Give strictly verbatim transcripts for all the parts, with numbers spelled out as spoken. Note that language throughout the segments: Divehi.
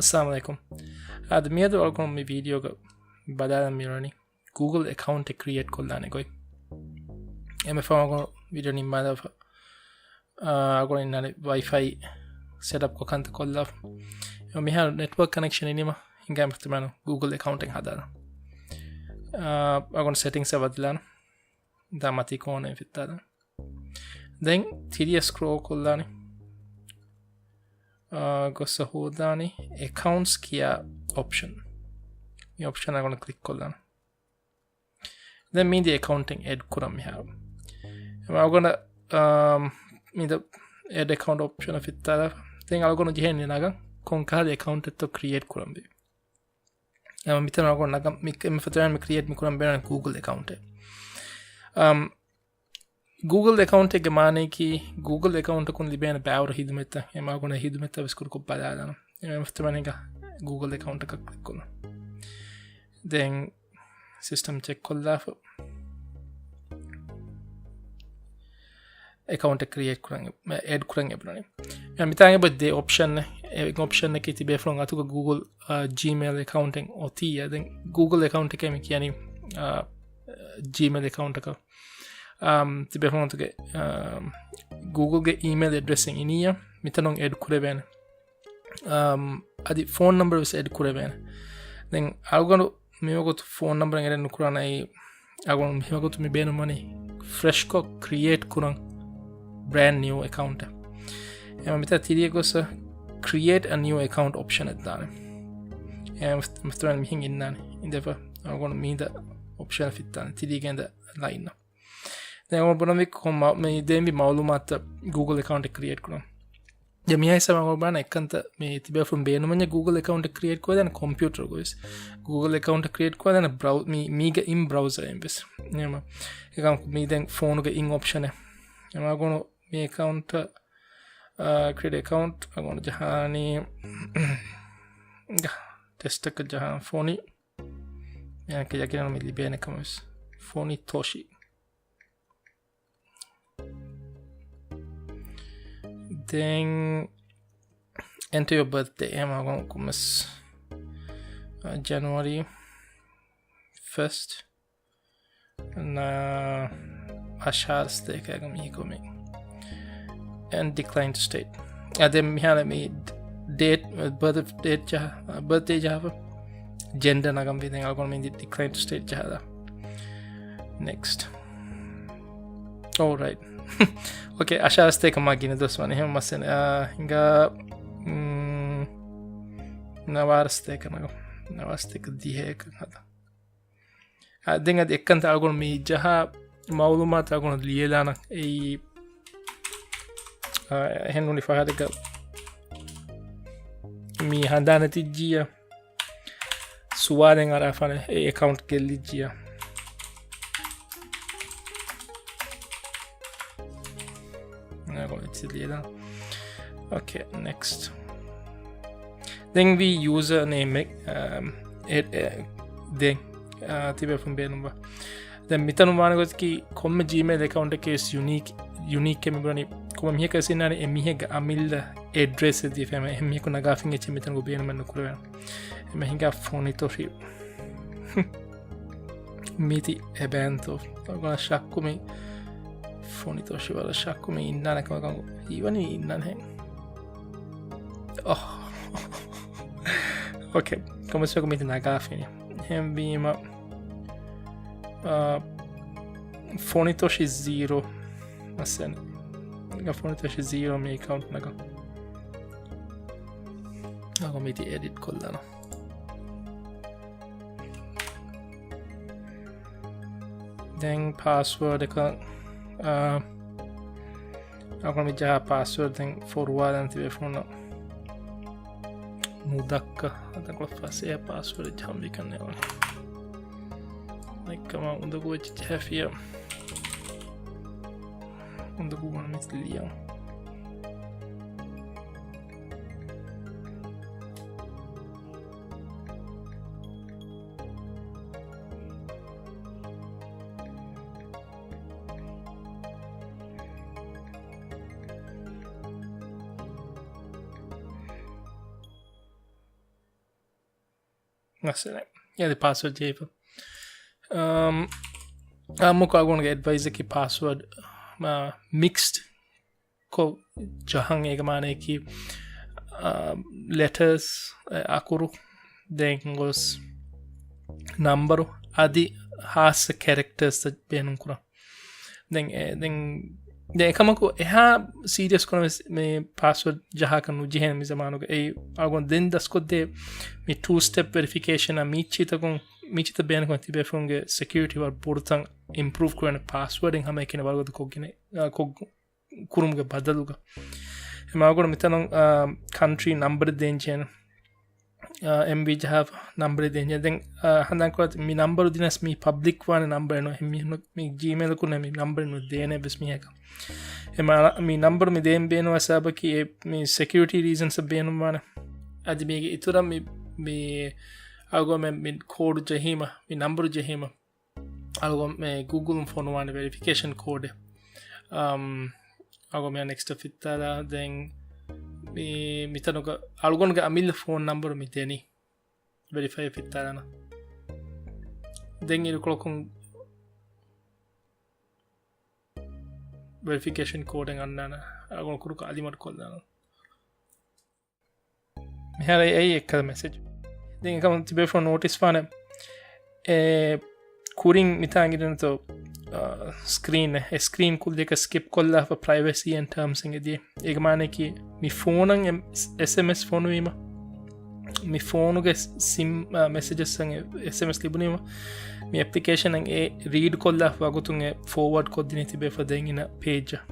އައްސަލާމު ޢަލައިކުމް. އާދެ، މިއަދު އަޅުގަނޑު މި ވީޑިއޯގަ ބަލާލަން މިއުޅެނީ ގޫގުލް އެކައުންޓެއް ކްރިއޭޓް ކޮށްލާނެ ގޮތް. އެންމެ ފަހުން އަޅުގަނޑު ވީޑިއޯ ނިންމާލާފަ، އާ، އަޅުގަނޑު އިންނާނެ ވައިފައި ސެޓަޕް ކޮށް ކަންތައް ކޮށްލާފަ. އެ މިހާރު ނެޓްވޯކް ކަނެކްޝަން އިނީމަ ހިނގާ މިފަހަރު ގޫގުލް އެކައުންޓެއް ހަދާލަން. އާ، އަޅުގަނޑު ސެޓިންގްސް އަށް ވަދެލާނަ. ދާ މަތީ ކޯނަރު ފިއްތާލަން. ދެން ތިރިއަށް ސްކްރޯލް ކޮށްލާނެ. އާ، ގޮސް ހޯދާނީ އެކައުންޓްސް ކިޔާ އޮޕްޝަން. މި އޮޕްޝަން އަޅުގަނޑު ކްލިކް ކޮށްލާނަ. ދެން މީ ދި އެކައުންޓެއް އެޑް ކުރަން މިހާރު. އަޅުގަނޑަށް، އާ، މީ ދަ އެޑް އެކައުންޓް އޮޕްޝަނަށް ފިއްތާލާ. ދެން އަޅުގަނޑު ޖެހޭނީ ނަގަން ކޮން ކަހަލަ އެކައުންޓެއްތޯ ކްރިއޭޓް ކުރަންވީ. އެ މިތަނަށް އަޅުގަނޑު ނަގަން މި، އެންމެ ފަހުން މި ކްރިއޭޓް މި ކުރަން ބޭނުން ގޫގުލް އެކައުންޓެއް. އަމް، ގޫގުލް އެކައުންޓެއްގެ މާނައަކީ، ގޫގުލް އެކައުންޓަކުން ލިބޭނެ ބައިވަރު ހިދުމަތްތައް، އެ މާ ގުނަ ހިދުމަތްތައް ވެސް ކުރުކޮށް ބަލާލާނަން. އެ މަފްތަމަނިގަ ގޫގުލް އެކައުންޓަކަށް ކްލިކް ކޮށްލަން. ދެން ސިސްޓަމް ޗެކް ކޮށްލާފަ. އެކައުންޓެއް ކްރިއޭޓް ކުރަން، އެޑް ކުރަން އެބުނަނީ. މިތާނގެ ބޮ ދެ އޮޕްޝަން، އެ އޮޕްޝަން އެކި ތިބޭފުޅުން އަތުގަ ގޫގުލް، އާ، ޖީމެއިލް އެކައުންޓެއް އޮތިއްޔާ. ދެން ގޫގުލް އެކައުންޓެކޭ މި ކިޔަނީ، އާ، ޖީމެއިލް އެކައުންޓަކަށް. އާ، ތިބޭފުޅުން އަތުގެ، އާ، ގޫގުލްގެ އީމެއިލް އެޑްރެސް އިނިއްޔާ މިތަނުން އެޑް ކުރެވޭނެ. އާ، އަދި ފޯން ނަމްބަރު ވެސް އެޑް ކުރެވޭނެ. ދެން އަޅުގަނޑު މިވަގުތު ފޯން ނަމްބަރެއް އެޑެއް ނުކުރާނަން. އަޅުގަނޑު މިވަގުތު މި ބޭނުންވަނީ ފްރެޝްކޮށް ކްރިއޭޓް ކުރަން ބްރޭންޑް ނިއު އެކައުންޓެއް. އެމަ މިތާ ތިރިއަށް ގޮސް ކްރިއޭޓް އަ ނިއު އެކައުންޓް އޮޕްޝަން އެއް ދާނެ. އެ މި، މިތަން މިހެން އިންނާނެ. އިނދެފަ އަޅުގަނޑު މީދަ އޮޕްޝަން ފިއްތާނެ. ތިރީގެ އިނދަ ލައިން. ދެން އަޅުގަނޑު ބުނަންވީ ކޮން މަ-، މި ދޭންވީ މައުލޫމާތު ގޫގުލް އެކައުންޓެއް ކްރިއޭޓް ކުރަން. ދެން މިހާ ހިސާބަށް އަޅުގަނޑު ބާނަ އެކަންތަ މި ތިބޭފުޅުން ބޭނުމަންޏަށް ގޫގުލް އެކައުންޓެއް ކްރިއޭޓް ކުރެދޭނެ ކޮމްޕިއުޓަރުގަ ވެސް. ގޫގުލް އެކައުންޓެއް ކްރިއޭޓް ކުރެދޭނެ ބްރައު-، މީ، މީގެ އިން ބްރައުޒަރ އިން ވެސް. އެމަ، އެކަމަކު މީ ދެން ފޯނުގެ އިން އޮޕްޝަނެއް. އެމަ އަޅުގަނޑު މި އެކައުންޓަށް، އާ، ކްރިއޭޓް އެކައުންޓް އަޅުގަނޑު ޖަހާނީ ޓެސްޓަކަށް ޖަހާ ފޯނި. އެކަ ޔަގީން މި ލިބޭނެ ކަމަށް ވެސް. ފޯނި ތޯޝި. ދެން އެންޓަރ ޔޯ ބަރްތްޑޭ އެހެން އަޅުގަނޑު ކޮމެސް، އަ، ޖެނުއަރީ ފަސްޓް ނަ އަށާރަ ސަތޭކައިގަ މީ ކޮމެ އެންޑް ޑިކްލައިން ޓު ސްޓޭޓް. އަދެ މިހާރު މި ޑޭޓް، ބަރްތް ޑޭޓް ޖަހާ، ބަރްތްޑޭ ޖަހާފަ. ޖެންޑަ ނަގަން ވީ ދެން އަޅުގަނޑު މި ޑިކްލައިން ޓު ސްޓޭޓް ޖަހާލާ. ނެކްސްޓް. އޯ ރައިޓް. އޯކޭ، އަށާރަ ސަތޭކަ މާ ގިނަ ދުވަސް ވަނީ. އެހެން މައްސަލަ، އާ، ހިނގާ، މް، ނަވާރަ ސަތޭކަ ނަގަން. ނަވާރަ ސަތޭކަ ދިހައެކަން ހަދާ. އާ، ދެން އަދި އެއްކަންތައް އަޅުގަނޑު މި ޖަހާ މައުލޫމާތު އަޅުގަނޑު ލިޔެލާނަން. އެއީ، އާ، އެހެން ނޫނީ ފަހަރެއްގަ މީ ހަނދާން ނެތިއްޖިއްޔާ. ސުވާލެއް އަރާފާނެ އެ އެކައުންޓް ގެއްލިއްޖިއްޔާ. އަޅުގަނޑު އެއްޗެއް ލިޔެލާނަން. އޯކޭ، ނެކްސްޓް. ދެން ވީ ޔޫޒަރ ނޭމެއް، އަ، އެ، އެ، ދެން، އަ، ތިބޭފުން ބޭނުންވާ. ދެން މިތަނުން ވާނެ ގޮތަކީ ކޮންމެ ޖީމެއިލް އެކައުންޓެއްގެ ވެސް ޔުނީކް، ޔުނީކް އެއް މިބުނަނީ ކޮންމެ މީހަކަށް ވެސް އިންނާނެ އެ މީހެއްގެ އަމިއްލަ އެޑްރެސް އެއް ދީފަ އެމަ އެހެން މީހަކު ނަގާފިން އެއްޗެއް މިތަނުގަ ބޭނުމެއް ނުކުރެވޭނެ. އެމަ ހިނގާ ފޮނިތޮށި. މީތި އެބައިންތޯ؟ އަޅުގަނޑަށް ޝައްކު މި ފޮނިތޮށި ވަރަށް ޝައްކު މި އިންނާނެ ކަމަކަށް ހީވަނީ އިންނާނެ. އޮހް. އޯކޭ. ކޮމެސް މީތި ނަގާފިނި. އެހެންވީމަ، އާ، ފޮނިތޮށި ޒީރޯ. މައްސަލަ. ފޮނިތޮށި ޒީރޯ މި އެކައުންޓް ނަގަން. އަގަ މީތި އެޑިޓް ކޮށްލާނަން. ދެން ޕާސްވާޑަކަށް، އާ، އަޅުގަނޑު މި ޖަހާ ޕާސްވާޑް ދެން ފޮރުވާލަން ތިބޭފުޅުންނަށް ނުދައްކަ. އަދަކޮށް ފަސޭހަ ޕާސްވާޑް ޖަހަން ވީކަން ނެވަނީ. އެކަމަ އުނދަގޫ ވެއްޖެ ޖަހަފިޔަ. އުނދަގޫ ވަން މިސް ލިޔަން. މައްސަލައެއް. އަދި ޕާސްވާޑް ޖެހިފަ. އަމް، އާއްމުކޮށް އަޅުގަނޑުގެ އެޑްވައިސަކީ ޕާސްވާޑް، އާ، މިކްސްޑް ކޮށް ޖަހަން. އޭގެ މާނަޔަކީ، އާ، ލެޓާސް، އަ-، އަކުރު، ދެން ގޮސް ނަންބަރު، އަދި ހާއްސަ ކެރެކްޓާސް ބޭނުން ކުރަން. ދެން އެ-، ދެން، ދެން އެކަމަކު އެހާ ސީރިއަސް ކޮންމެސް މި ޕާސްވާޑް ޖަހާކަށް ނުޖެހޭނެ މި ޒަމާނުގަ. އެއީ އަޅުގަނޑު ދެން ދަސްކޮށްދޭ މި ޓޫ ސްޓެޕް ވެރިފިކޭޝަން އަށް މީޗިތަކުން، މީޗިތައް ބޭނުންކުރަން ތިބޭފުޅުންގެ ސެކިއުރިޓީ ވަރަށް ބޮޑުތަން އިމްޕްރޫވް ކުރާނެ ޕާސްވާޑެއް ހަމައެކަނި ވަރުގަދަ ކޮށްގެނެ، އާ، ކޮށް-، ކުރުމުގެ ބަދަލުގަ. އެމާގޮޑ މިތަނުން، އާ، ކަންޓްރީ ނަންބަރެއް ދޭން ޖެހޭނެ. އާ، އެމްވީ ޖަހާފަ ނަންބަރެއް ދޭން ޖެހޭ. ދެން، އާ، ހަނދާންކުރާތި މި ނަންބަރު ދިނަސް މީ ޕަބްލިކް ވާނެ ނަންބަރެއް ނޫން. އެހެން މީ ހުންނަ-، މި ޖީމެއިލަކުން މި ނަންބަރެއް ނުދޭނެ ވެސް މީހަކަށް. އެމާ-، މި ނަންބަރު މި ދޭން ބޭނުން ސަބަބަކީ އެ މި ސެކިއުރިޓީ ރީޒަންސް ބޭނުންވާނެ. އަދި މީގެ އިތުރަށް މި، މި އަޅުގަނޑުމެން މި ކޯޑު ޖެހީމަ، މި ނަންބަރު ޖެހީމަ، އަޅުގަނޑު މި ގޫގުލުން ފޮނުވާނެ ވެރިފިކޭޝަން ކޯޑެއް. އަމް، އަޅުގަނޑު މި ނެކްސްޓް ފިއްތާލާ. ދެން މި، މިތަނުގަ އަޅުގަނޑުގެ އަމިއްލަ ފޯން ނަންބަރު މި ދެނީ. ވެރިފައި ފިއްތާލާނަ. ދެން އިރުކޮޅަކުން ވެރިފިކޭޝަން ކޯޑެއް އަންނާނަ. އަޅުގަނޑު ކުރުކަށް އަލިމަޑު ކޮށްލާނަ. މިހާރު އެއީ އެއްކަލަ މެސެޖް. ދެން އެކަމު ތިބޭފުޅުން ނޯޓިސް ވާނެ. އެ ކުރިން މިތާނގި ދެންތޯ، އާ، ސްކްރީން، އެ ސްކްރީން ކުއްލިއަކަށް ސްކިޕް ކޮށްލާފަ ޕްރައިވެސީ އެންޑް ޓާމްސް އިނގެދިޔަ. އޭގެ މާނަޔަކީ މި ފޯނަށް އެސްއެމްއެސް ފޮނުވީމަ، މި ފޯނުގެ ސިމް، އާ، މެސެޖަސް އެސްއެމްއެސް ލިބުނީމަ، މި އެޕްލިކޭޝަނަށް އެ ރީޑް ކޮށްލާފަ ވަގުތުން އެ ފޯވާޑް ކޮށްދިނީ ތިބޭފަ ދެން އިނަ ޕޭޖަށް.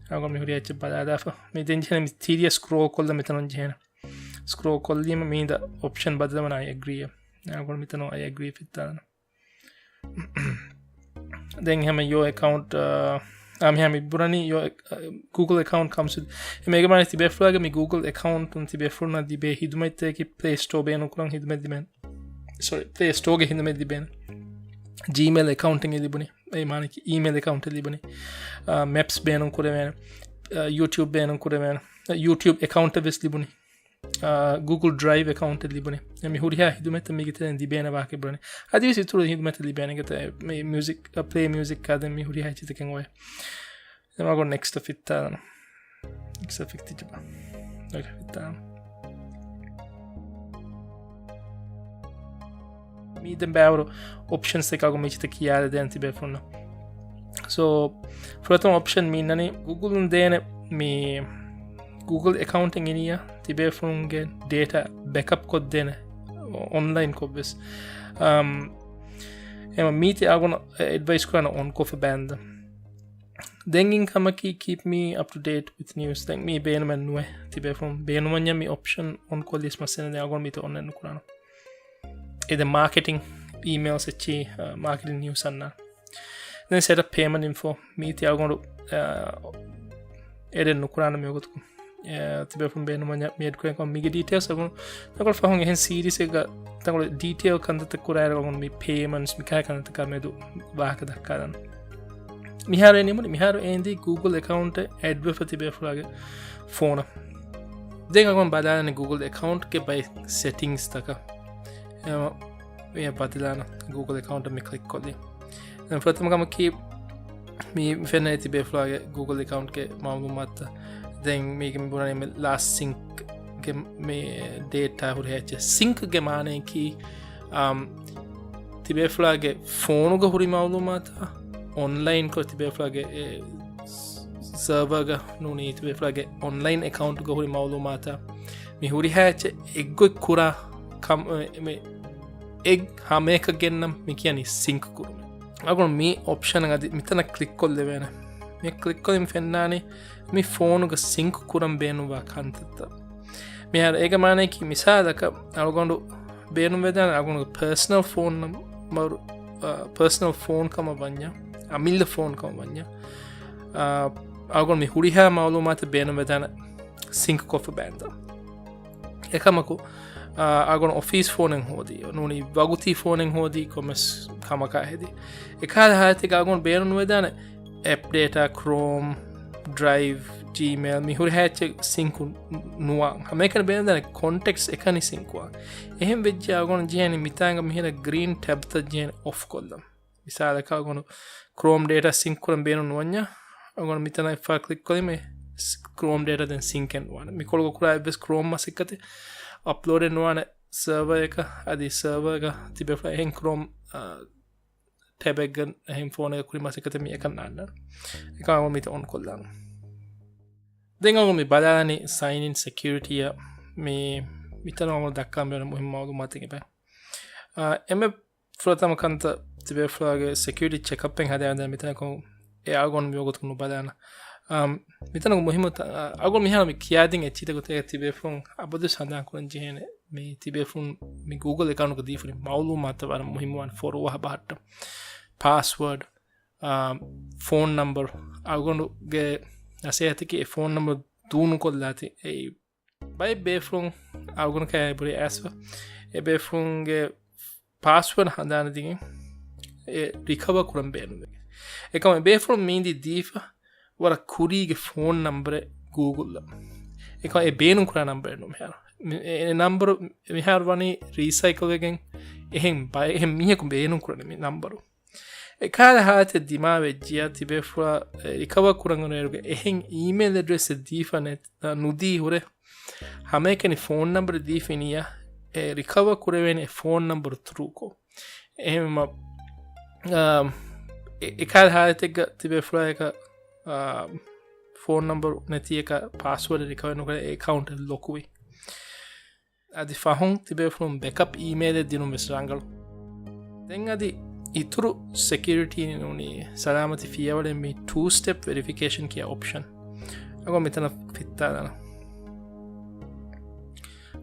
އަޅުގަނޑު މި ހުރި އެއްޗެއް ބަލާލާފަ. މި ދެން ޖެހޭނެ މި ތިރިއަށް ސްކްރޯލް ކޮށްލަ މިތަނުން ޖެހޭނެ. ސްކްރޯލް ކޮށްލީމަ މީނދަ އޮޕްޝަން ބަދަލަވަން އައި އެގްރީ. އަޅުގަނޑު މިތަނުން އައި އެގްރީ ފިއްތާލަން. ދެން ހަމަ ޔޯ އެކައުންޓް، އާ، މިހާ މި ބުނަނީ ޔޯ އެ-، އާ، ގޫގުލް އެކައުންޓް ކަމްސް ވިތް. އެމޭގެ މާނަ ތިބޭފުޅާގެ މި ގޫގުލް އެކައުންޓުން ތިބޭފުޅުންނަށް ލިބޭ ހިދުމަތްތަކަކީ ޕްލޭ ސްޓޯ ބޭނުން ކުރަން ހިދުމަތް ލިބޭނެ. ސޮރީ، ޕްލޭ ސްޓޯގެ ހިދުމަތް ލިބޭނެ. ޖީމެއިލް އެކައުންޓެއް ލިބުނީ. އެ މާނަ އީމެއިލް އެކައުންޓެއް ލިބުނީ. އާ، މެޕްސް ބޭނުން ކުރެވޭނެ. އާ، ޔޫޓިއުބް ބޭނުން ކުރެވޭނެ. އާ، ޔޫޓިއުބް އެކައުންޓެއް ވެސް ލިބުނީ. އާ، ގޫގުލް ޑްރައިވް އެކައުންޓެއް ލިބުނީ. އެ މި ހުރިހާ ހިދުމަތްތައް މީގެ ތެރެއިން ލިބޭނެ ވާހަކަ ބުނަނީ. އަދިވެސް އިތުރު ހިދުމަތްތައް ލިބޭނެ ގޮތަށް މި މިއުޒިކް، އަ، ޕްލޭ މިއުޒިކް އާ ދެން މި ހުރިހާ އެއްޗެއް ދެކެން އޮވޭ. ދެން މަގު ނެކްސްޓް ފިއްތާލަން. ނެކްސްޓް ފިއްތިއްޖެ ބާ. އޯކޭ، ފިއްތާލަން. މީ ދެން ބައިވަރު އޮޕްޝަންސް އެކަކު މި ޗިތަ ކިޔާލެ ދޭން ތިބޭފުޅުންނަށް. ސޯ، ފުރަތަމަ އޮޕްޝަން މި އިންނަނީ ގޫގުލުން ދޭނެ މި ގޫގުލް އެކައުންޓެއް އިނިއްޔާ ތިބޭފުޅުންގެ ޑޭޓާ ބެކަޕް ކޮށްދޭނެ އޮންލައިން ކޮށްވެސް. އަމް، އެމަ މީތި އަގުނަ އެޑްވައިސް ކުރާނަ އޮން ކޮށްފަ ބޭންދަ. ދެން އިން ކަމަކީ keep me up to date with news. ދެން މީ ބޭނުމެއް ނުވޭ. ތިބޭފުޅުން ބޭނުމަންޏަ މި އޮޕްޝަން އޮން ކޮށްލީސް މައްސަލަ ދެން އަގުން މީތި އޮން ނުކުރާނަ. އެ ދެން މާކެޓިން އީމެއިލްސް އެއްޗި، އަ، މާކެޓިން ނިއުސް އަންނާ. ދެން ސެޓް އަޕް ޕޭމަންޓް އިންފޯ މީތި އަގުނޑު، އަ، އެޑެއް ނުކުރާނަ މިވަގުތު. އެ، ތިބޭފުޅުން ބޭނުމަންޏަ މި އެޑް ކުރެން ކޮން މީގެ ޑީޓެއިލްސް އަގުނޑު ތަކޮޅު ފަހުން އެހެން ސީރީސް އެއްގަ ތަކޮޅު ޑީޓެއިލް ކަންތައްތައް ކުރާއިރު އަގުނޑު މި ޕޭމަންޓްސް މިކާ ކަންތައްތަކާ މެދު ވާހަކަ ދައްކާލަން. މިހާރު އެ ނިމުނީ، މިހާރު އޭނދީ ގޫގުލް އެކައުންޓެއް އެޑްވެފަ ތިބޭފުޅާގެ ފޯނަށް. ދެން އަގުން ބަލާލަނީ ގޫގުލް އެކައުންޓްގެ ބައި ސެޓިންގްސް ތަކަށް. އެ، އެ ބަދަލާނަ ގޫގުލް އެކައުންޓަށް މި ކްލިކް ކޮށްލީ. ދެން ފުރަތަމަ ކަމަކީ މި ފެންނަ ތިބޭފުޅާގެ ގޫގުލް އެކައުންޓްގެ މައުލޫމާތު. ދެން މީގެ މި ބުނަނީ މި ލާސްޓް ސިންކްގެ މި ޑޭޓާ ހުރިހާ އެއްޗެއް. ސިންކްގެ މާނަޔަކީ، އަމް، ތިބޭފުޅާގެ ފޯނުގަ ހުރި މައުލޫމާތާ އޮންލައިންކޮށް ތިބޭފުޅާގެ އެ ސަރވަރގަ ނޫނީ ތިބޭފުޅާގެ އޮންލައިން އެކައުންޓުގަ ހުރި މައުލޫމާތާ މި ހުރިހާ އެއްޗެއް އެއްގޮތް ކުރާ ކަމް، އެ، މި އެއް ހަމައަކަށް ގެންނަން މި ކިޔަނީ ސިންކް ކުރުމޭ. އަގުން މި އޮޕްޝަނަށް އަދި މިތަނަށް ކްލިކް ކޮށްލެވޭނެ. މި ކްލިކް ކޮށްލިން ފެންނާނީ މި ފޯނުގަ ސިންކް ކުރަން ބޭނުންވާ ކަންތައްތައް. މިހާރު އޭގެ މާނަޔަކީ މިސާލަކަށް އަޅުގަނޑު ބޭނުންވެދާނެ އަޅުގަނޑުގެ ޕާސަނަލް ފޯން ނަމް-، މަރު-، އާ، ޕާސަނަލް ފޯން ކަމަށް ވަންޏާ، އަމިއްލަ ފޯން ކަމަށް ވަންޏާ، އާ، އަޅުގަނޑު މި ހުރިހާ މައުލޫމާތެއް ބޭނުންވެދާނެ ސިންކް ކޮށްފަ ބޭންދަ. އެކަމަކު، އާ، އަޅުގަނޑު އޮފީސް ފޯނެއް ހޯދީ، ނޫނީ ވަގުތީ ފޯނެއް ހޯދީ ކޮންމެސް ކަމަކާ ހެދީ. އެކަހަލަ ހާލަތެއްގަ އަޅުގަނޑު ބޭނުންވެދާނެ އެޕް ޑޭޓާ، ކްރޯމް، ޑްރައިވް، ޖީމެއިލް މި ހުރިހާ އެއްޗެއް ސިންކު ނުވާން. ހަމައެކަނި ބޭނުންދާނެ ކޮންޓެކްޓްސް އެކަނި ސިންކުވާން. އެހެން ވެއްޖެ އަޅުގަނޑު ޖެހޭނީ މިތާނގަ މިހިރަ ގްރީން ޓެބްތައް ޖެހޭނެ އޮފް ކޮށްލަން. މިސާލަކަށް އަޅުގަނޑު ކްރޯމް ޑޭޓާ ސިންކް ކުރަން ބޭނުން ނުވަންޏާ، އަޅުގަނޑު މިތަނަށް އެއްފަހަރު ކްލިކް ކޮށްލީމަ ކްރޯމް ޑޭޓާ ދެން ސިންކެއް ނުވާނެ. މިކޮޅުގަ ކުރާ އެއްވެސް ކްރޯމް މަސައްކަތެއް އަޕްލޯޑެއް ނުވާނެ ސަރވަރއަކަށް. އަދި ސަރވަރގަ ތިބޭފުޅާ އެހެން ކްރޯމް، އާ، ޓެބެއްގަ އެހެން ފޯނެއްގަ ކުރި މަސައްކަތެއް މި އެކަން ނާންނާނެ. އެކަމަކު މިތަން އޮން ކޮށްލާނަން. ދެން އަޅުގަނޑު މި ބަލާނީ ސައިން އިން ސެކިއުރިޓީއަށް. މި، މިތަނުން އަޅުގަނޑު ދައްކާން ބޭނުން މުހިންމު މައުލޫމާތެއް އެބަ. އާ، އެންމެ ފުރަތަމަ ކަންތައް ތިބޭފުޅާގެ ސެކިއުރިޓީ ޗެކަޕްއެއް ހަދާން މިތަނަކު އެ އަޅުގަނޑު މިވަގުތު ނުބަލާނަން. އާ، މިތަނަކު މުހިންމު ތަ-، އާ، އަޅުގަނޑު މިހާރު މި ކިޔާދިން އެއްޗިތަކު ތިބޭފުޅުން އަބަދު ހަނދާން ކުރަން ޖެހޭނެ. މި ތިބޭފުޅުން މި ގޫގުލް އެކައުންޓުގަ ދީފަ ހުރި މައުލޫމާތު ވަރަށް މުހިންމުވާން ފޮރުވާ ބަހައްޓަން. ޕާސްވާޑް، އާ، ފޯން ނަމްބަރު، އަޅުގަނޑުގެ ނަސޭހަތަކީ އެ ފޯން ނަމްބަރު ދޫނުކޮށްލާތި. އެއީ ބައެއް ބޭފުޅުން އަޅުގަނޑު ކައި ބުރި އައިސްފަ އެ ބޭފުޅުންގެ ޕާސްވާޑް ހަނދާން ދިގެން އެ ރިކަވަރ ކުރަން ބޭނުންވެގެން. އެކަމަ އެ ބޭފުޅުން މީނދީ ދީފަ ވަރަށް ކުރީގެ ފޯން ނަމްބަރެއް ގޫގުލްއަށް. އެކަމަ އެ ބޭނުން ކުރާ ނަމްބަރެއް ނޫން މިހާރު. މި-، އެ ނަމްބަރު މިހާރު ވަނީ ރީސައިކަލް ވެގެން އެހެން ބައެއް، އެހެން މީހަކު ބޭނުން ކުރަނީ މި ނަމްބަރު. އެކަހަލަ ހާލަތެއް ދިމާވެއްޖިޔާ ތިބޭފުޅާ ރިކަވަރ ކުރަން އެރުގަ އެހެން އީމެއިލް އެޑްރެސްއެއް ދީފަ ނެ-، ނުދީ ހުރެ ހަމައެކަނި ފޯން ނަމްބަރެއް ދީފިނިޔާ އެ ރިކަވަރ ކުރެވޭނެ އެ ފޯން ނަމްބަރު ތުރޫކޮށް. އެހެންވީމަ، އާ، އެ-، އެކަހަލަ ހާލަތެއްގަ ތިބޭފުޅާއަކަށް، އާ، ފޯން ނަމްބަރު ނެތިއަކަށް ޕާސްވާޑް ރިކަވަރ ނުކުރޭ އެ އެކައުންޓް ލޮކުވި. އަދި ފަހުން ތިބޭފުޅުން ބެކަޕް އީމެއިލެއް ދިނުން ވެސް ރަނގަޅު. ދެން އަދި އިތުރު ސެކިއުރިޓީ ނޫނީ ސަލާމަތި ފިޔަވަޅެއް މި ޓޫ ސްޓެޕް ވެރިފިކޭޝަން ކިޔާ އޮޕްޝަން. އަގޮ މިތަނަށް ފިއްތާލަނަ.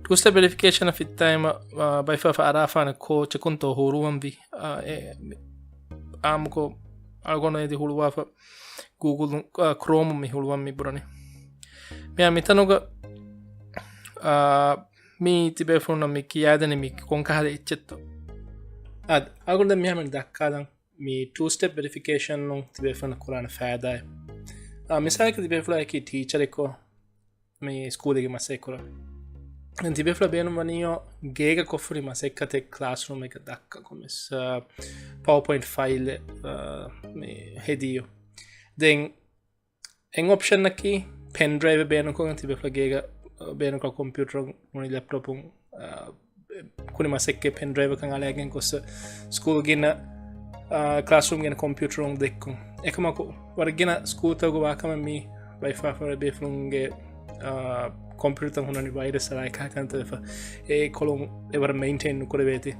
ޓޫ ސްޓެޕް ވެރިފިކޭޝަނަށް ފިއްތާއިމަ، އާ، ބައިފާފަ އަރާފާނެ ކޯޗަކުންތޯ ހުޅުވަންވީ، އާ، އެ، އާއްމުކޮށް އަޅުގަނޑު އެދި ހުޅުވާފަ ގޫގުލު، އާ، ކްރޯމު މި ހުޅުވަން މި ބުރަނީ. މިއާ މިތަނުގަ، އާ، މީ ތިބޭފުޅުންނަށް މި ކިޔާދެނީ މި ކޮންކަހަލަ އެއްޗެއްތޯ. އާ، އަޅުގަނޑު ދެން މިހާމެން ދައްކާލަން މި ޓޫ ސްޓެޕް ވެރިފިކޭޝަނުން ތިބޭފުޅުންނަށް ކުރާނެ ފައިދާއެއް. އާ، މިސާލަކަށް ތިބޭފުޅާއަކީ ޓީޗަރެއްކޮށް މި ސްކޫލެއްގެ މަސައްކަތް ކުރަން. ދެން ތިބޭފުޅާ ބޭނުންވަނީޔޯ ގޭގަ ކޮށްފަ ހުރި މަސައްކަތެއް ކްލާސްރޫމެއްގަ ދައްކަން ކޮމެސް، އާ، ޕަވަރ ޕޮއިންޓް ފައިލެއް، އާ، މި ހެދިޔޯ. ދެން އެއް އޮޕްޝަނަކީ ޕެން ޑްރައިވެއް ބޭނުންކޮށް ތިބޭފުޅާ ގޭގަ، އާ، ބޭނުންކޮށް ކޮމްޕިއުޓަރުން ނޫނީ ލެޕްޓޮޕުން، އާ، ކުރި މަސައްކަތް ޕެން ޑްރައިވަކަށް އަޅައިގެން ގޮސް ސްކޫލް ގިނަ، އާ، ކްލާސްރޫމް ގިނަ ކޮމްޕިއުޓަރުން ދެއްކުން. އެކަމަކު ވަރަށް ގިނަ ސްކޫލްތަކުގަ ވާކަމެއް މީ ބައިފާފަރ ބޭފުޅުންގެ، އާ، ކޮމްޕިއުޓަރުތައް ހުންނަނީ ވައިރަސް އަޅާ އެކާ ކަންތައް ވެފަ އެ ކޮޅުން އެވަރަށް މެއިންޓެއިން ނުކުރެވޭތީ.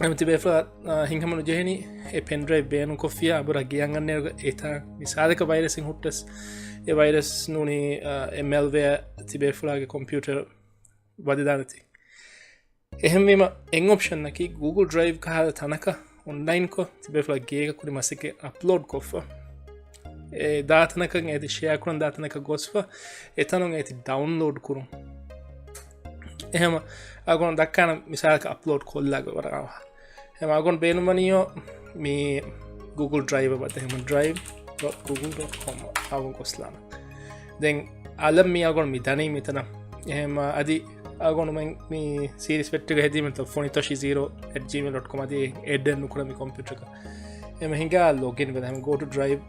އެމަ ތިބޭފުޅާ، އާ، ހިނގަމަ ނުޖެހެނީ އެ ޕެން ޑްރައިވް ބޭނުންކޮށްފިޔާ އަބުރާ ގެއަށް އަންނައިރުގަ އެތާ މިސާލަކަށް ވައިރަސްއިން ހުއްޓަސް އެ ވައިރަސް ނޫނީ، އާ، އެ މެލްވެއާ ތިބޭފުޅާގެ ކޮމްޕިއުޓަރަށް ވަދެދާނެތީ. އެހެންވީމަ އެއް އޮޕްޝަނަކީ ގޫގުލް ޑްރައިވް ކަހަލަ ތަނަކަށް އޮންލައިންކޮށް ތިބޭފުޅާ ގޭގަ ކުރި މަސައްކަތް އަޕްލޯޑް ކޮށްފަ އެ ދާތަނަކަށް އޭތި ޝެއާ ކުރަން ދާތަނަކަށް ގޮސްފަ އެތަނުން އޭތި ޑައުންލޯޑް ކުރުން. އެހެމަ އަގޮން ދައްކާނަ މިސާލަކަށް އަޕްލޯޑް ކޮށްލާގޮ ވަރަށް އަވަހަށް. އެހެމަ އަގޮން ބޭނުންވަނީޔޯ މި ގޫގުލް ޑްރައިވް ބައްދަ އެހެމަ ޑްރައިވް ޑޮޓް ގޫގުލް ޑޮޓް ކޮމް އަގޮން ގޮސްލާނަ. ދެން އަލަށް މި އަގޮން މި ދަނީ މިތަނަށް. އެހެމަ އަދި އަގޮނުމެން މި ސީރީސް ފެއްޓުގަ ހެދީމެންތޯ ފޮނިތޮށި ޒީރޯ އެޓް ޖީމެއިލް ޑޮޓް ކޮމް އަދި އެއް އެޑް ނުކުރަ މި ކޮމްޕިއުޓަރަކަށް. އެމަ ހިނގާ ލޮގިން ވެލަ ހަމަ ގޯ ޓު ޑްރައިވް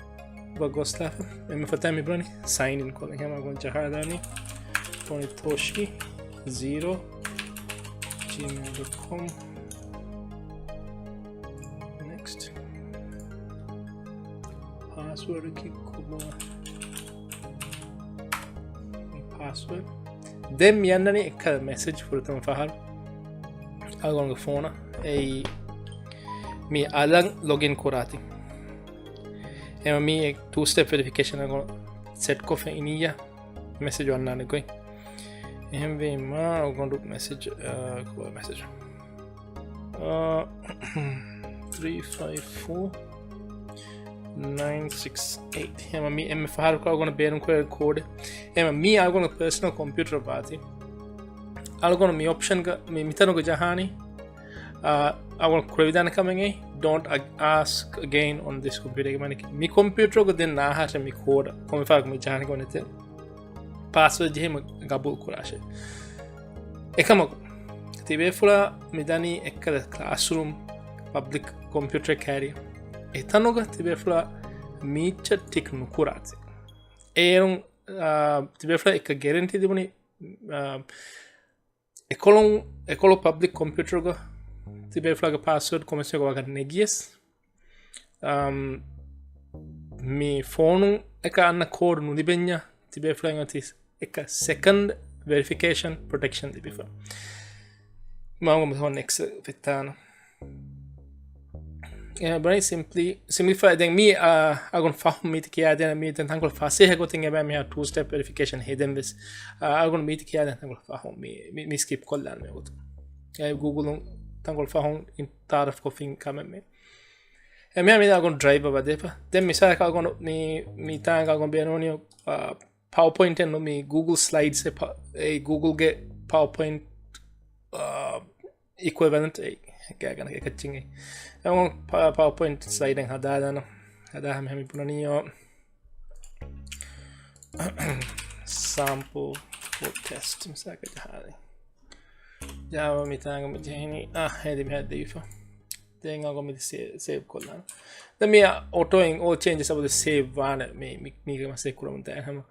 ގޮސްލާފަ. އެމަ ފަތާ މި ބުރަނީ ސައިން އިން ކޮށް. އެހެމަ އަގޮން ޖަހާދާނީ ފޮނިތޮށި ޒީރޯ ޖީމެއިލް ޑޮޓް ކޮމް. ނެކްސްޓް. ޕާސްވާޑަކީ ކޮބާ؟ މި ޕާސްވާޑް. ދެން މި އަންނަނީ އެއްކަލަ މެސެޖް ފުރަތަމަ ފަހަރު އަގޮންގެ ފޯނަށް. އެއީ މި އަލަށް ލޮގިން ކުރާތި. އެމަ މީ ޓޫ ސްޓެޕް ވެރިފިކޭޝަން އަގޮން ސެޓްކޮށްފަ އިނިއްޔާ މެސެޖް އަންނާނެ ގޮތް. އެހެންވީމާ އަގޮނޑު މެސެޖް، އާ، ކޮބާ މެސެޖް؟ އާ، ތްރީ ފައިވް ފޯ ނައިން ސިކްސް އެއިޓް. އެމަ މީ އެންމެ ފަހަރު އަގޮނޑަށް ބޭނުންކުރެވޭ ކޯޑެއް. އެމަ މީ އަގޮނޑު ޕާސަނަލް ކޮމްޕިއުޓަރ ބާތި. އަޅުގަނޑު މި އޮޕްޝަންގަ މި މިތަނުގަ ޖަހާނީ، އާ، އަޅުގަނޑު ކުރެވިދާނެ ކަމެއް އެއީ don't ag- ask again on this computer. މި ކޮމްޕިއުޓަރުގަ ދެން ނާހާށެ މި ކޯޑަށް ކޮންމެފާކު މި ޖާނިކޮ ނެތެ ޕާސްވާޑް ޖެހީމަ ގަބޫލް ކުރާށެ. އެކަމަކު ތިބޭފުޅާ މިދަނީ އެއްކަލަ ކްލާސްރޫމް ޕަބްލިކް ކޮމްޕިއުޓަރ ކާރި އެތަނުގަ ތިބޭފުޅާ މީޗަށް ޓިކް ނުކުރާތި. އޭރުން ތިބޭފުޅާ އެއްކަ ގެރެންޓީ ދިބުނީ އެކޮޅުން އެކޮޅު ޕަބްލިކް ކޮމްޕިއުޓަރުގަ ތިބޭފުޅާގެ ޕާސްވާޑް ކޮމެސްގަ ވަގަށް ނެގިޔަސް މި ފޯނު އެކަ އަންނަ ކޯޑް ނުލިބެންޏާ ތިބޭފުޅަށް އޮތީ އެކަ ސެކަންޑް ވެރިފިކޭޝަން ޕްރޮޓެކްޝަން ލިބިފަ. މަގު މި ހޯ ނެކްސް ފިއްތާނަ. ބަނީ ސިމްޕްލީ ސިމްޕްލިފައި ދެން މީ އަގުން ފަހު މީތި ކިޔާދޭނަ މީ ދެން ތަންކޮޅު ފަސޭހަ ގޮތެއް އެބަ މިހާ ޓޫ ސްޓެޕް ވެރިފިކޭޝަން ހެދެން ވެސް އަގުން މީތި ކިޔާދޭނަ ތަންކޮޅު ފަހު މީ ސްކިޕް ކޮށްލާން މި ގޮތު. ގޫގުލުން ތަންކޮޅު ފަހުން ތާރަފް ކޮށްފިން ކަމެއް މި އެމެ މި އަގުން ޑްރައިވް ވަދެފަ. ދެން މިސާލަކަށް އަގުން މި މިތާނގ އަގުން ބޭނުނީ ޕަވަރ ޕޮއިންޓެއް ނު މި ގޫގުލް ސްލައިޑްސް އެ ގޫގުލްގެ ޕަވަރ ޕޮއިންޓް އިކުއިވަލެންޓް އެއް ގާގަނ އެކައްޗިން އެ ޕަވަރ ޕޮއިންޓް ސްލައިޑެއް ހަދާދާނަ. ހަދާ ހަމެ ހަމި ބުނަނީ ސާމްޕުލް ޓެސްޓް މިސާކަ ޖަހާލި. ޖާވާ މިތާނގ މި ޖެހިނީ އާ ހެދި މިހާ ދީފަ. ދެން އަގޮ މި ސޭވް ކޮށްލާނ. ދެން މި އޮޓޯ އިން އޯލް ޗޭންޖެސް އަބަދު ސޭވް ވާނެ މި މީގެ މަސެއް ކުރަމުން ދާ ހަމަ.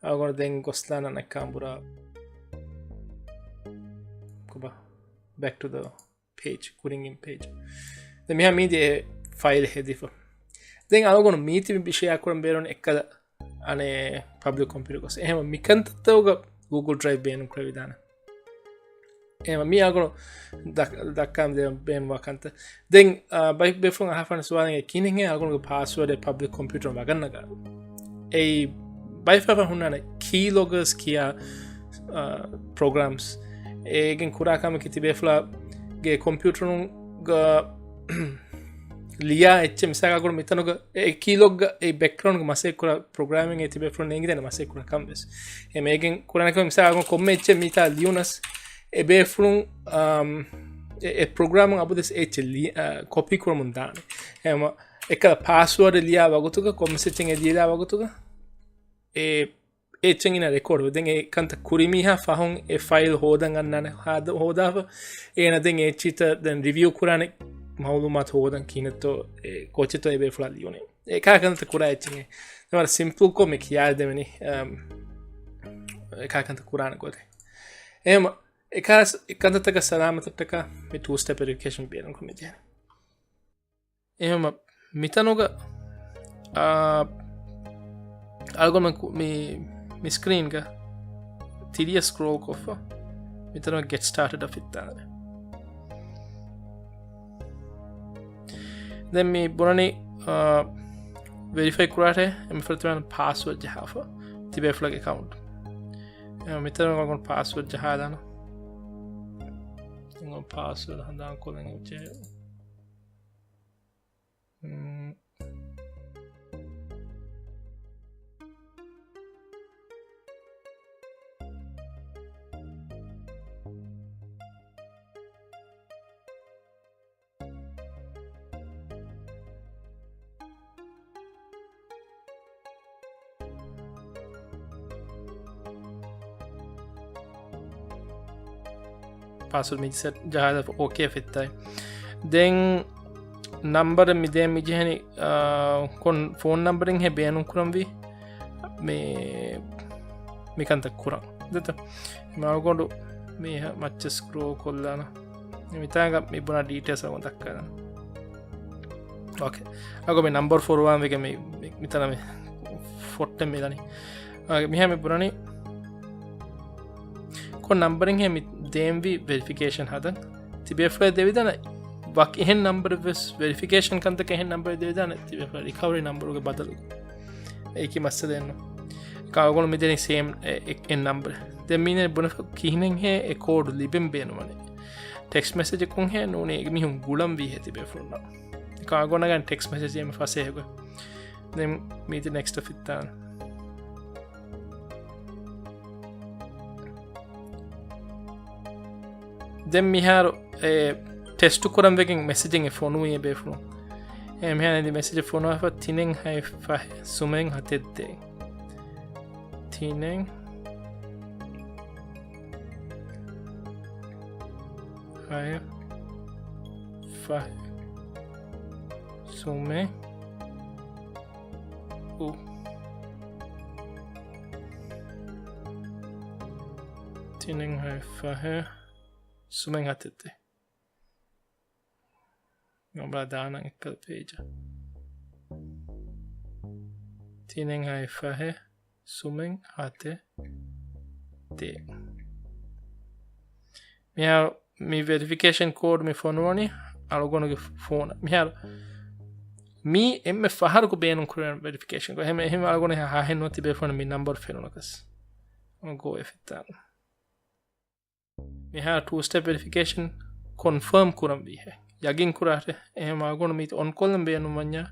އަގޮ ދެން ގޮސްލާނ ނައްކާނބުރާ ކޮބާ ބެކް ޓު ދަ ޕޭޖް ކުރިން އިން ޕޭޖް. ދެން މިހާ މީދި އެ ފައިލް ހެދިފަ. ދެން އަޅުގަނޑު މީތި މި ބިޝެއާ ކުރަން ބޭރުން އެއްކަލަ އަނެ ޕަބްލިކް ކޮމްޕިއުޓަރ ގޮސް އެހެމަ މިކަންތައްތައުގަ ގޫގުލް ޑްރައިވް ބޭނުން ކުރެވިދާނެ. އެހެމަ މި އަގުނު ދައްކާ ބޭނުންވާ ކަންތައް. ދެން ބައި ބޭފުޅުން އަހާފާނެ ސުވާލެއް ކިހިނެއްހޭ އަގުނުގެ ޕާސްވާޑެއް ޕަބްލިކް ކޮމްޕިއުޓަރުން ވަގަށްނަގާ. އެއީ ބައިފައިފަ ހުންނާނެ ކީ ލޮގަރސް ކިޔާ ޕްރޮގްރާމްސް އޭގެން ކުރާ ކަމަކީ ތިބޭފުޅާގެ ކޮމްޕިއުޓަރުންގަ ލިޔާ އެއްޗެއް މިސާލަކަށް މިތަނުގަ އެ ކީލޮގްގަ އެ ބެކްގްރައުންޑްގަ މަސައްކަތް ކުރާ ޕްރޮގްރާމިން އެ ތިބޭފުޅުން ނޭނގިދޭނެ މަސައްކަތް ކުރާ ކަން ވެސް. އެ މޭގެން ކުރާނެ ކަމެއް މިސާލަކަށް ކޮންމެ އެއްޗެއް މިތާ ލިޔުނަސް އެ ބޭފުޅުން އާ، އެ، އެ ޕްރޮގްރާމުން އަބުދެސް އެއްޗެއް ލި-، އާ، ކޮޕީ ކުރަމުން ދާނެ. އެ މަ-، އެކަލަ ޕާސްވާޑް ލިޔާ ވަގުތުގަ ކޮންމެސް އެއްޗެއް އެ ލިޔާ ވަގުތުގަ އެ އެއްޗެއް އިނާ ރެކޯޑް ވެ. ދެން އެ ކަންތައް ކުރި މީހާ ފަހުން އެ ފައިލް ހޯދަން އަންނާނެ. ހާދަ-، ހޯދާފަ އޭނަ ދެން އެ އެއްޗިތައް ދެން ރިވިއު ކުރާނެ މައުލޫމާތު ހޯދަން ކިހިނެއްތޯ އެ ކޯޗެއްތޯ އެ ބޭފުޅާ ލިޔުނެ. އެ ކާ ކަންތައް ކުރާ އެއްޗެއް އެ. ދެން ވަރަށް ސިމްޕްލްކޮށް މި ކިޔާދެވެނީ، އަމް، އެ ކާ ކަންތައް ކުރާނެ ގޮތެއް. އެހެމަ އެ ކާ ސް-، އެ ކަންތައްތަކަށް ސަލާމަތަށްޓަކާ މި ޓޫ ސްޓެޕް ވެރިފިކޭޝަން ބޭނުން ކުރަމެއް ޖެހޭނެ. އެހެމަ މިތަނުގަ، އާ، އަޅުގަނޑު މި، މި ސްކްރީންގަ ތިރިއަށް ސްކްރޯލް ކޮށްފަ މިތަނުގަ ގެޓް ސްޓާޓެޑް އަށް ފިއްތާނެ. ދެން މި ބުނަނީ، އާ، ވެރިފައި ކުރާށޭ އެންމެ ފުރަތަމަ ޕާސްވާޑް ޖަހާފަ ތިބޭފުޅަކު އެކައުންޓް. އެ، މިތަނުގަ އަޅުގަނޑު ޕާސްވާޑް ޖަހާލާނަ. އަޅުގަނޑު ޕާސްވާޑް ހަނދާން ކޮށްލަން އެއްޗެއް. މް. ޕާސްވާޑް މި ސެޓް ޖަހާލަ އޯކޭ ފިއްތާއި. ދެން ނަމްބަރެއް މި ދޭން މި ޖެހެނީ، އާ، ކޮން ފޯން ނަމްބަރެއްހޭ ބޭނުން ކުރަންވީ މި، މި ކަންތައް ކުރަން. ދެތަ؟ މަގުގަނޑު މީހަ މައްޗަށް ސްކްރޯލް ކޮށްލާނަ. މިތާނގަ މި ބުނާ ޑީޓެއިލްސް އަގުން ދައްކާލަން. އޯކޭ. އަގު މި ނަމްބަރު ފޮރުވާން ވެގެން މި، މި، މިތަނަށް މި ފޮއްޓެއް މިލަނީ. އާ، މިހާ މި ބުނަނީ ކޮން ނަމްބަރެއްހޭ މި ދޭންވީ ވެރިފިކޭޝަން ހަދަން. ތިބޭފުޅޭ ދެވިދާނެ ވަކި އެހެން ނަމްބަރެއް ވެސް ވެރިފިކޭޝަން ކަންތަކަށް އެހެން ނަމްބަރެއް ދެވިދާނެ ތިބޭފުޅާ ރިކަވަރީ ނަމްބަރުގެ ބަދަލު. އެއީކީ މައްސަލައެއްނު. އެކަ އަގުނު މިދެނީ ސޭމް އެ، އެ، އެއް ނަމްބަރެއް. ދެން މީނެ ބުނެފަ ކިހިނެއްހޭ އެ ކޯޑު ލިބެން ބޭނުމަނެ. ޓެކްސްޓް މެސެޖަކުންހޭ ނޫނީ މީހުން ގުޅަން ވީހޭ ތިބޭފުޅުންނަށް. އެކަ އަގުނަގަން ޓެކްސްޓް މެސެޖް އެންމެ ފަސޭހަގޮތް. ދެން މީތި ނެކްސްޓް ފިއްތާން. ދެން މިހާރު އެ ޓެސްޓު ކުރަން ވެގެން މެސެޖެއް އެ ފޮނުވީ އެ ބޭފުޅުން. އެ މިހާރު އެދި މެސެޖެއް ފޮނުވާފަ، ތިނެއް ހައެއް ފަހެއް ސުމެއް ހަތެއް ދޭއް. ތިނެއް ހައެއް ފަހެއް ސުމެއް އު. ތިނެއް ހައެއް ފަހެއް ސުމެއް ހަތެއް ދޭއް. އޮބާ ދާނަން އެއްކަލަ ޕޭޖަށް. ތިނެއް ހައެއް ފަހެއް ސުމެއް ހަތެއް ދޭއް. މިހާރު މި ވެރިފިކޭޝަން ކޯޑް މި ފޮނުވަނީ އަޅުގަނޑުގެ ފޯނަށް. މިހާރު މީ އެންމެ ފަހަރަކު ބޭނުން ކުރެވޭނެ ވެރިފިކޭޝަން ކޯޑް. އެހެން، އެހެން އަޅުގަނޑު ހަ-، ހައެއް ނުވަ ތިބޭ ފޯނަށް މި ނަންބަރު ފެނުނަކަސް. ގޯ އެ ފިއްތާނަ. މިހާރު ޓޫ ސްޓެޕް ވެރިފިކޭޝަން ކޮންފާމް ކުރަން ވީހޭ. ޔަގީން ކުރާށޭ. އެހެން އަޅުގަނޑު މީތި އޮން ކޮށްލަން ބޭނުން ވަންޏާ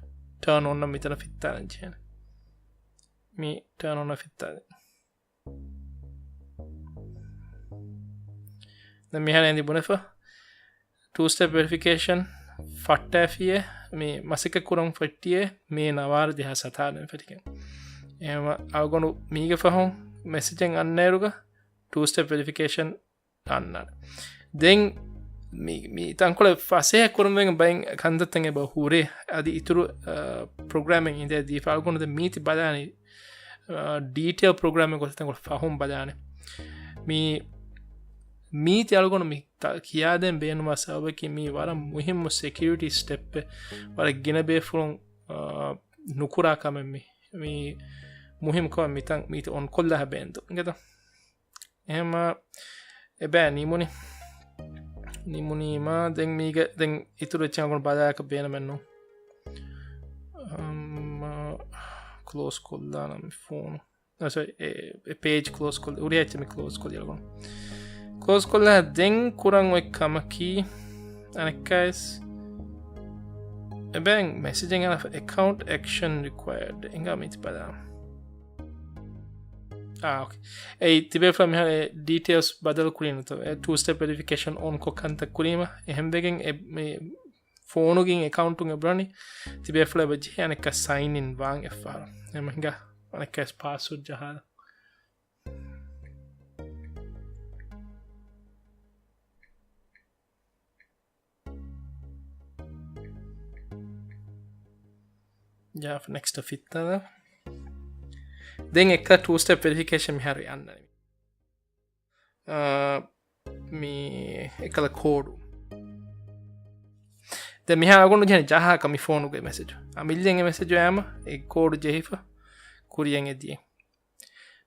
ޓާން އޮން އަށް މިތަނަށް ފިއްތާލަން ޖެހޭނެ. މި ޓާން އޮން އަށް ފިއްތާލަން. ދެން މިހާރު އެނދި ބުނެފަ. ޓޫ ސްޓެޕް ވެރިފިކޭޝަން ފައްޓައިފިއޭ، މި މަސައްކަތް ކުރަން ފެއްޓިއޭ މޭ ނަވާރަ ދެހާސް ހަތާރަ ދެން ފެށިގެން. އެހެންވީމަ އަޅުގަނޑު މީގެ ފަހުން މެސެޖެއް އަންނައިރުގަ ޓޫ ސްޓެޕް ވެރިފިކޭޝަން އަންނާނެ. ދެން މި، މި ތަންކޮޅެއް ފަސޭހަ ކުރުމުގެ ބައިން ކަންތައްތައް އެބަ ހުރޭ. އަދި އިތުރު، އަ، ޕްރޮގްރާމެއް އިނދޭ ދީފަ އަޅުގަނޑު ދެން މީތި ބަލާނީ، އަ، ޑީޓެއިލް ޕްރޮގްރާމެއް ގޮތަށް ތަންކޮޅެއް ފަހުން ބަލާނެ. މި، މީތި އަޅުގަނޑު މި ތަ-، ކިޔާދޭން ބޭނުންވާ ސަބަބަކީ މީ ވަރަށް މުހިއްމު ސެކިއުރިޓީ ސްޓެޕެއް. ވަރަށް ގިނަ ބޭފުޅުން، އަ، ނުކުރާ ކަމެއް މީ. މީ މުހިއްމު ކަމެއް މިތަން މީތި އޮން ކޮށްލާ ބޭންދޯ. އިނގޭތަ؟ އެހެންމާ އެބައި ނިމުނި. ނިމުނީމާ ދެން މީގަ ދެން އިތުރު އެއްޗެއް އަޅުގަނޑު ބަލާކަށް ބޭނުމެއްނު. އަމް، ކްލޯޒް ކޮށްލާނަން މި ފޯނު. އަ، ސޮރީ، އެ، އެ ޕޭޖް ކްލޯޒް ކޮށްލި، ހުރިހާ އެއްޗެއް މި ކްލޯޒް ކޮށްލި އަޅުގަނޑު. ކްލޯޒް ކޮށްލާ ދެން ކުރަން އޮތް ކަމަކީ، އަނެއްކާވެސް އެބައި މެސެޖެއް އަންނަ އެކައުންޓް އެކްޝަން ރިކްވަޔަރޑް އިނގާ މީތި ބަލާ. އާ، އޯކޭ. އެއީ ތިބޭފުޅާ މިހާރު އެ ޑީޓެއިލްސް ބަދަލު ކުރީނުތަ؟ އެ ޓޫ ސްޓެޕް ވެރިފިކޭޝަން އޮން ކޮށް ކަންތައް ކުރީމަ، އެހެންވެގެން އެ، މި ފޯނުގެ އެކައުންޓުން އެބުނަނީ ތިބޭފުޅާ އެބަ ޖެހޭ އަނެއްކާ ސައިން އިން ވާން އެއްފަހަރު. އެމަ ހިނގާ އަނެއްކާވެސް ޕާސްވޯޑް ޖަހާލަ. ޖާފް ނެކްސްޓް ފިއްތާލަ. ދެން އެއްކަ ޓޫ ސްޓެޕް ވެރިފިކޭޝަން މިހާރު އަންނަނީ. އާ، މި އެކަލަ ކޯޑު. ދެން މިހާ އަގުނު ޖެހެން ޖަހާކަ މި ފޯނުގެ މެސެޖު. އަމިއްލައިން އެ މެސެޖު އައީމަ އެ ކޯޑު ޖެހިފަ ކުރިޔަށް އެދިޔަ.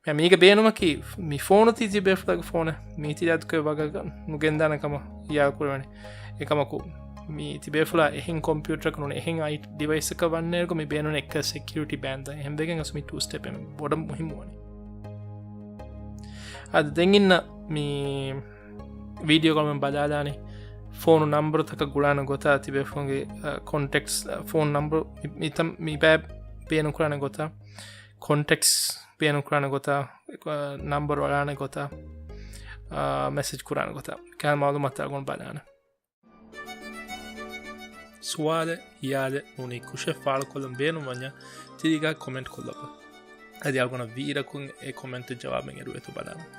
މި، މީގެ ބޭނުމަކީ މި ފޯނު ތީ ތިބޭފުޅާގެ ފޯނެއް މީތި ދާދުކޮށް ވަގަށް ނުގެންދާނެ ކަމަށް ހިޔާލު ކުރެވޭނެ. އެކަމަކު، މި ތިބޭފުޅާ އެހެން ކޮމްޕިއުޓަރަކު ނޫން އެހެން އައި ޑިވައިސްއަކަށް ވަންނައިރު މި ބޭނުން އެއްކަ ސެކިއުރިޓީ ބޭންދަ. އެހެންވެގެން އަސް މި ޓޫ ސްޓެޕް އެން ބޮޑަށް މުހިއްމުވަނީ. އަދި ދެން އިންނަ މި ވީޑިއޯ ކޮޅުމެން ބަލާލާނީ ފޯނު ނަންބަރުތަކަށް ގުޅާނެ ގޮތާ ތިބޭފުޅުންގެ، އަ، ކޮންޓެކްޓްސް، އަ، ފޯނު ނަންބަރު މި-، މިތަން މި ބައި ބޭނުން ކުރާނެ ގޮތާ، ކޮންޓެކްޓްސް ބޭނުން ކުރާނެ ގޮތާ، އެ، ނަންބަރު އަޅާނެ ގޮތާ، އާ، މެސެޖް ކުރާނެ ގޮތާ، ކަހަލަ މައުލޫމާތު އަޅުގަނޑު ބަލާނެ. ސުވާލެއް، ހިޔާލެއް ނޫނީ ކުށެއް ފާޅުކޮށްލަން ބޭނުންވަންޏާ ތިރީގާ ކޮމެންޓް ކޮށްލަބަ. އަދި އަޅުގަނޑަށް ވީއިރަކުން އެ ކޮމެންޓު ޖަވާބެއް އެރުވޭތޯ ބަލާނަން.